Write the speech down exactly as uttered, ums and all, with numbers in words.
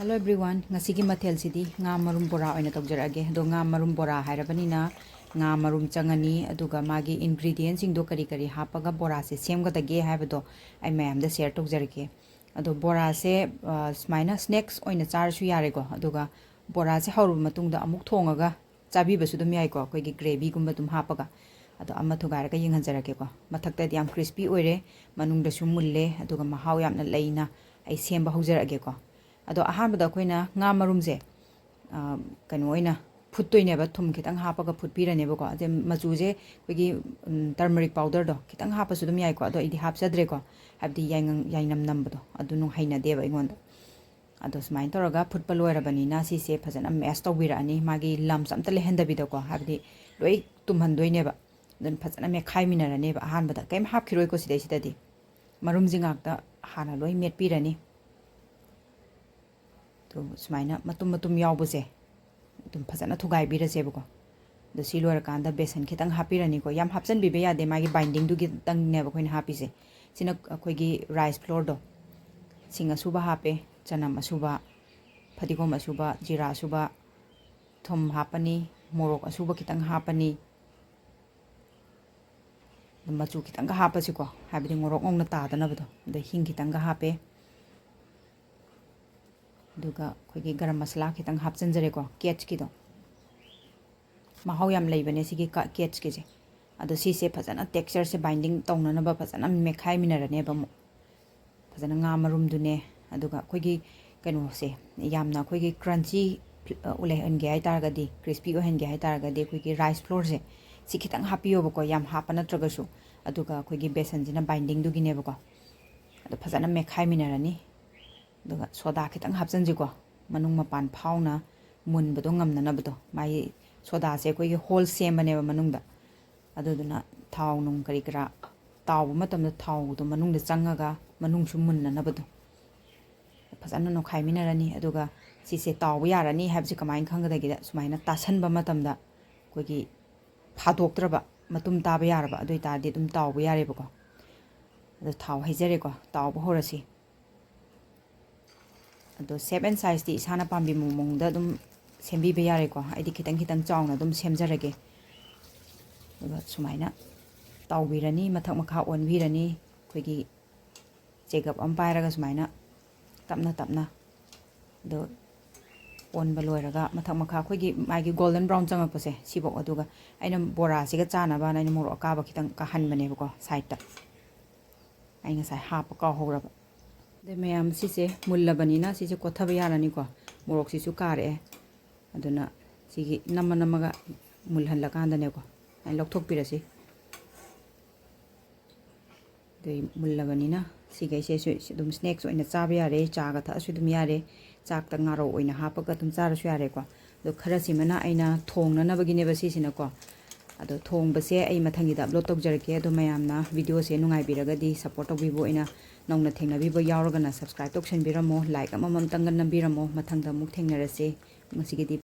Hello everyone, ꯉꯁꯤꯒꯤ ꯃꯊꯦꯜꯁꯤꯗꯤ ꯉꯥ ꯃꯔꯨꯝ ꯕꯣꯔꯥ ꯑꯣꯏꯅ ꯇꯧꯖꯔꯛꯑꯒꯦ꯫ ꯑꯗꯣ ꯉꯥ ꯃꯔꯨꯝ ꯕꯣꯔꯥ ꯍꯥꯏꯔꯕꯅꯤꯅ ꯉꯥ ꯃꯔꯨꯝ ꯆꯪꯉꯅꯤ, ꯑꯗꯨꯒ ꯃꯥꯒꯤ ingredientꯁꯤꯡꯗꯣ ꯀꯔꯤ ꯀꯔꯤ ꯍꯥꯞꯄꯒ ꯕꯣꯔꯥꯁꯦ ꯁꯦꯝꯒꯗꯒꯦ ꯍꯥꯏꯕꯗꯣ ꯑꯩ ꯃꯌꯥꯝꯗ share ꯇꯧꯖꯔꯛꯀꯦ꯫ ꯑꯗꯣ ꯕꯣꯔꯥꯁꯦ, ꯑ, ꯁꯨꯃꯥꯏꯅ snacks ꯑꯣꯏꯅ ꯆꯥꯔꯁꯨ ꯌꯥꯔꯦꯀꯣ꯫ ꯑꯗꯨꯒ ꯕꯣꯔꯥꯁꯦ ꯍꯧꯔꯕ ꯃꯇꯨꯡꯗ ꯑꯃꯨꯛ ꯊꯣꯡꯉꯒ ꯆꯥꯕꯤꯕꯁꯨ ꯑꯗꯨꯝ ꯌꯥꯏꯀꯣ, ꯑꯩꯈꯣꯏꯒꯤ gravyꯒꯨꯝꯕ ꯑꯗꯨꯝ ꯍꯥꯞꯄꯒ꯫ ꯑꯗꯣ ꯑꯃ ꯊꯨꯒꯥꯏꯔꯒ ꯌꯦꯡꯍꯟꯖꯔꯛꯀꯦꯀꯣ꯫ ꯃꯊꯛꯇꯗꯤ ꯌꯥꯝ crispy ꯑꯣꯏꯔꯦ, ꯃꯅꯨꯡꯗꯁꯨ ꯃꯨꯜꯂꯦ, ꯑꯗꯨꯒ ꯃꯍꯥꯎ ꯌꯥꯝꯅ ꯂꯩꯅ ꯑꯩ ꯁꯦꯝꯕ ꯍꯧꯖꯔꯛꯑꯒꯦꯀꯣ꯫ ꯑꯗꯣ ꯑꯍꯥꯟꯕꯗ ꯑꯩꯈꯣꯏꯅ ꯉꯥ ꯃꯔꯨꯝꯁꯦ, ꯑ, ꯀꯩꯅꯣ ꯑꯣꯏꯅ ꯐꯨꯠꯇꯣꯏꯅꯦꯕ, ꯊꯨꯝ ꯈꯤꯇꯪ ꯍꯥꯞꯄꯒ ꯐꯨꯠꯄꯤꯔꯅꯦꯕꯀꯣ꯫ ꯑꯗꯩ ꯃꯆꯨꯁꯦ ꯑꯩꯈꯣꯏꯒꯤ, ꯎꯝ, turmeric powderꯗꯣ ꯈꯤꯇꯪ ꯍꯥꯞꯄꯁꯨ ꯑꯗꯨꯝ ꯌꯥꯏꯀꯣ, ꯑꯗꯣ ꯑꯩꯗꯤ ꯍꯥꯞꯆꯗ꯭ꯔꯦꯀꯣ, ꯍꯥꯏꯕꯗꯤ ꯌꯥꯏꯉꯪ-, ꯌꯥꯏꯅꯝ ꯅꯝꯕꯗꯣ ꯑꯗꯨ ꯅꯨꯡ ꯍꯩꯅꯗꯦꯕ ꯑꯩꯉꯣꯟꯗ꯫ ꯑꯗꯣ ꯁꯨꯃꯥꯏꯅ ꯇꯧꯔꯒ ꯐꯨꯠꯄ ꯂꯣꯏꯔꯕꯅꯤꯅ ꯁꯤꯁꯦ ꯐꯖꯅ mash ꯇꯧꯕꯤꯔꯛꯑꯅꯤ, ꯃꯥꯒꯤ lumps ꯑꯝꯇ ꯂꯩꯍꯟꯗꯕꯤꯗꯀꯣ, ꯍꯥꯏꯕꯗꯤ ꯂꯣꯏ ꯇꯨꯝꯍꯟꯗꯣꯏꯅꯦꯕ꯫ ꯑꯗꯨꯅ ꯐꯖꯅ ꯃꯦꯠꯈꯥꯏꯃꯤꯟꯅꯔꯅꯦꯕ꯫ ꯑꯍꯥꯟꯕꯗ ꯀꯩꯝ ꯍꯥꯞꯈꯤꯔꯣꯏꯀꯣ ꯁꯤꯗꯩꯁꯤꯗꯗꯤ, ꯃꯔꯨꯝꯁꯤ ꯉꯥꯛꯇ ꯍꯥꯟꯅ ꯂꯣꯏ ꯃꯦꯠꯄꯤꯔꯅꯤ꯫ ꯑꯗꯨ ꯁꯨꯃꯥꯏꯅ ꯃꯇꯨꯝ ꯃꯇꯨꯝ ꯌꯥꯎꯕꯁꯦ ꯑꯗꯨꯝ ꯐꯖꯅ ꯊꯨꯒꯥꯏꯕꯤꯔꯁꯦꯕꯀꯣ꯫ ꯑꯗꯣ ꯁꯤ ꯂꯣꯏꯔꯀꯥꯟꯗ ꯕꯦꯁꯟ ꯈꯤꯇꯪ ꯍꯥꯞꯄꯤꯔꯅꯤꯀꯣ꯫ ꯌꯥꯝ ꯍꯥꯞꯆꯤꯟꯕꯤꯕ ꯌꯥꯗꯦ, ꯃꯥꯒꯤ bindingꯗꯨꯒꯤꯇꯪꯅꯦꯕ ꯑꯩꯈꯣꯏꯅ ꯍꯥꯞꯄꯤꯁꯦ꯫ ꯁꯤꯅ ꯑꯩꯈꯣꯏꯒꯤ rice flourꯗꯣ, ꯁꯤꯡ ꯑꯁꯨꯕ ꯍꯥꯞꯄꯦ, ꯆꯅꯝ ꯑꯁꯨꯕ, ꯐꯗꯤꯒꯣꯝ ꯑꯁꯨꯕ, ꯖꯤꯔꯥ ꯑꯁꯨꯕ, ꯊꯨꯝ ꯍꯥꯞꯄꯅꯤ, ꯃꯣꯔꯣꯛ ꯑꯁꯨꯕ ꯈꯤꯇꯪ ꯍꯥꯞꯄꯅꯤ, ꯑꯗꯨꯝ ꯃꯆꯨ ꯈꯤꯇꯪꯒ ꯍꯥꯞꯄꯁꯤꯀꯣ, ꯍꯥꯏꯕꯗꯤ ꯃꯣꯔꯣꯛ ꯉꯧꯅ ꯇꯥꯗꯅꯕꯗꯣ꯫ ꯑꯗꯩ ꯍꯤꯡ ꯈꯤꯇꯪꯒ ꯍꯥꯞꯄꯦ, ꯑꯗꯨꯒ ꯑꯩꯈꯣꯏꯒꯤ ꯒꯔꯝ ꯃꯁꯥꯂꯥ ꯈꯤꯇꯪ ꯍꯥꯞꯆꯤꯟꯖꯔꯦꯀꯣ, Cageꯀꯤꯗꯣ꯫ ꯃꯍꯥꯎ ꯌꯥꯝ ꯂꯩꯕꯅꯦ ꯁꯤꯒꯤ ꯀ-, Cageꯀꯤꯁꯦ꯫ ꯑꯗꯣ ꯁꯤꯁꯦ ꯐꯖꯅ textureꯁꯦ binding ꯇꯧꯅꯅꯕ ꯐꯖꯅ ꯃꯦꯠꯈꯥꯏꯃꯤꯟꯅꯔꯅꯦꯕ ꯑꯃꯨꯛ꯫ ꯐꯖꯅ ꯉꯥ ꯃꯔꯨꯝꯗꯨꯅꯦ, ꯑꯗꯨꯒ ꯑꯩꯈꯣꯏꯒꯤ ꯀꯩꯅꯣꯁꯦ, ꯌꯥꯝꯅ ꯑꯩꯈꯣꯏꯒꯤ crunchy ꯐ꯭ꯂ-, ꯑ, ꯂꯩꯍꯟꯒꯦ ꯍꯥꯏ ꯇꯥꯔꯒꯗꯤ, crispy ꯑꯣꯏꯍꯟꯒꯦ ꯍꯥꯏ ꯇꯥꯔꯒꯗꯤ ꯑꯩꯈꯣꯏꯒꯤ rice flourꯁꯦ ꯁꯤ ꯈꯤꯇꯪ ꯍꯥꯞꯄꯤꯌꯣꯕꯀꯣ, ꯌꯥꯝ ꯍꯥꯞꯄ ꯅꯠꯇ꯭ꯔꯒꯁꯨ꯫ ꯑꯗꯨꯒ ꯑꯩꯈꯣꯏꯒꯤ ꯕꯦꯁꯟꯁꯤꯅ bindingꯗꯨꯒꯤꯅꯦꯕꯀꯣ꯫ ꯑꯗꯣ ꯐꯖꯅ ꯃꯦꯠꯈꯥꯏꯃꯤꯟꯅꯔꯅꯤ꯫ ꯑꯗꯨꯒ soda ꯈꯤꯇꯪ ꯍꯥꯞꯆꯤꯟꯁꯤꯀꯣ, ꯃꯅꯨꯡ ꯃꯄꯥꯟ ꯐꯥꯎꯅ ꯃꯨꯟꯕꯗꯣ ꯉꯝꯅꯅꯕꯗꯣ꯫ ꯃꯥꯒꯤ sodaꯁꯦ ꯑꯩꯈꯣꯏꯒꯤ hole ꯁꯦꯝꯕꯅꯦꯕ ꯃꯅꯨꯡꯗ꯫ ꯑꯗꯨꯗꯨꯅ ꯊꯥꯎ ꯅꯨꯡ ꯀꯔꯤ ꯀꯔꯥ ꯇꯥꯎꯕ ꯃꯇꯝꯗ ꯊꯥꯎꯗꯣ ꯃꯅꯨꯡꯗ ꯆꯪꯉꯒ ꯃꯅꯨꯡꯁꯨ ꯃꯨꯟꯅꯅꯕꯗꯣ꯫ ꯐꯖꯅ ꯅꯣꯏꯈꯥꯏꯃꯤꯟꯅꯔꯅꯤ꯫ ꯑꯗꯨꯒ ꯁꯤꯁꯦ ꯇꯥꯎꯕ ꯌꯥꯔꯅꯤ ꯍꯥꯏꯕꯁꯤ ꯀꯃꯥꯏꯅ ꯈꯪꯒꯗꯒꯦꯗ, ꯁꯨꯃꯥꯏꯅ ꯇꯥꯁꯟꯕ ꯃꯇꯝꯗ ꯑꯩꯈꯣꯏꯒꯤ ꯐꯥꯗꯣꯛꯇ꯭ꯔꯕ, ꯃꯇꯨꯝ ꯇꯥꯕ ꯌꯥꯔꯕ, ꯑꯗꯨ ꯑꯣꯏꯇꯥꯔꯗꯤ ꯑꯗꯨꯝ ꯇꯥꯎꯕ ꯌꯥꯔꯦꯕꯀꯣ꯫ ꯑꯗꯣ ꯊꯥꯎ ꯍꯩꯖꯔꯦꯀꯣ, ꯇꯥꯎꯕ ꯍꯧꯔꯁꯤ꯫ ꯑꯗꯣ shape and sizeꯇꯤ ꯏꯁꯥꯅ ꯄꯥꯝꯕꯤ ꯃꯑꯣꯡꯗ ꯑꯗꯨꯝ ꯁꯦꯝꯕꯤꯕ ꯌꯥꯔꯦꯀꯣ꯫ ꯑꯩꯗꯤ ꯈꯤꯇꯪ ꯈꯤꯇꯪ ꯆꯥꯎꯅ ꯑꯗꯨꯝ ꯁꯦꯝꯖꯔꯒꯦ꯫ ꯑꯗꯨꯒ ꯁꯨꯃꯥꯏꯅ ꯇꯥꯎꯕꯤꯔꯅꯤ, ꯃꯊꯛ ꯃꯈꯥ ꯑꯣꯟꯕꯤꯔꯅꯤ꯫ ꯑꯩꯈꯣꯏꯒꯤ ꯆꯦꯒꯞ ꯑꯃ ꯄꯥꯏꯔꯒ ꯁꯨꯃꯥꯏꯅ ꯇꯞꯅ ꯇꯞꯅ ꯑꯗꯣ ꯑꯣꯟꯕ ꯂꯣꯏꯔꯒ ꯃꯊꯛ ꯃꯈꯥ ꯑꯩꯈꯣꯏꯒꯤ ꯃꯥꯒꯤ golden brown ꯆꯪꯉꯛꯄꯁꯦ ꯁꯤꯐꯧ꯫ ꯑꯗꯨꯒ ꯑꯩꯅ ꯕꯣꯔꯥꯁꯤꯒ ꯆꯥꯅꯕꯅ ꯑꯩꯅ ꯃꯣꯔꯣꯛ ꯑꯀꯥꯕ ꯈꯤꯇꯪ ꯀꯥꯍꯟꯕꯅꯦꯕꯀꯣ sideꯇ꯫ ꯑꯩ ꯉꯁꯥꯏ ꯍꯥꯞꯄ ꯀꯥꯎꯍꯧꯔꯕ꯫ ꯑꯗꯩ ꯃꯌꯥꯝ ꯁꯤꯁꯦ ꯃꯨꯜꯂꯕꯅꯤꯅ ꯁꯤꯁꯦ ꯀꯣꯠꯊꯕ ꯌꯥꯔꯅꯤꯀꯣ꯫ ꯃꯣꯔꯣꯛꯁꯤꯁꯨ ꯀꯥꯔꯛꯑꯦ꯫ ꯑꯗꯨꯅ ꯁꯤꯒꯤ ꯅꯝꯃ ꯅꯝꯃꯒ ꯃꯨꯜꯍꯜꯂꯀꯥꯟꯗꯅꯦꯀꯣ꯫ ꯑꯩ ꯂꯧꯊꯣꯛꯄꯤꯔꯁꯤ꯫ ꯑꯗꯩ ꯃꯨꯜꯂꯕꯅꯤꯅ ꯁꯤꯈꯩꯁꯦ ꯁꯨ-, ꯑꯗꯨꯝ snacks ꯑꯣꯏꯅ ꯆꯥꯕ ꯌꯥꯔꯦ, ꯆꯥꯒ ꯊꯛꯑꯁꯨ ꯑꯗꯨꯝ ꯌꯥꯔꯦ, ꯆꯥꯛꯇ ꯉꯥꯔꯧ ꯑꯣꯏꯅ ꯍꯥꯞꯄꯒ ꯑꯗꯨꯝ ꯆꯥꯔꯁꯨ ꯌꯥꯔꯦꯀꯣ꯫ ꯑꯗꯣ ꯈꯔꯁꯤꯃꯅ ꯑꯩꯅ ꯊꯣꯡꯅꯅꯕꯒꯤꯅꯦꯕ ꯁꯤꯁꯤꯅꯀꯣ꯫ ꯑꯗꯣ ꯊꯣꯡꯕꯁꯦ ꯑꯩ ꯃꯊꯪꯒꯤꯗ upload ꯇꯧꯖꯔꯛꯀꯦ꯫ ꯑꯗꯣ ꯃꯌꯥꯝꯅ videoꯁꯦ ꯅꯨꯡꯉꯥꯏꯕꯤꯔꯒꯗꯤ support ꯇꯧꯕꯤꯕ ꯑꯣꯏꯅ, ꯅꯧꯅ ꯊꯦꯡꯅꯕꯤꯕ ꯌꯥꯎꯔꯒꯅ subscribe ꯇꯧꯁꯟꯕꯤꯔꯝꯃꯣ, like ꯑꯃꯃꯝꯇꯪꯒ ꯅꯝꯕꯤꯔꯝꯃꯣ꯫ ꯃꯊꯪꯗ ꯑꯃꯨꯛ ꯊꯦꯡꯅꯔꯁꯦ꯫ ꯉꯁꯤꯒꯤꯗꯤ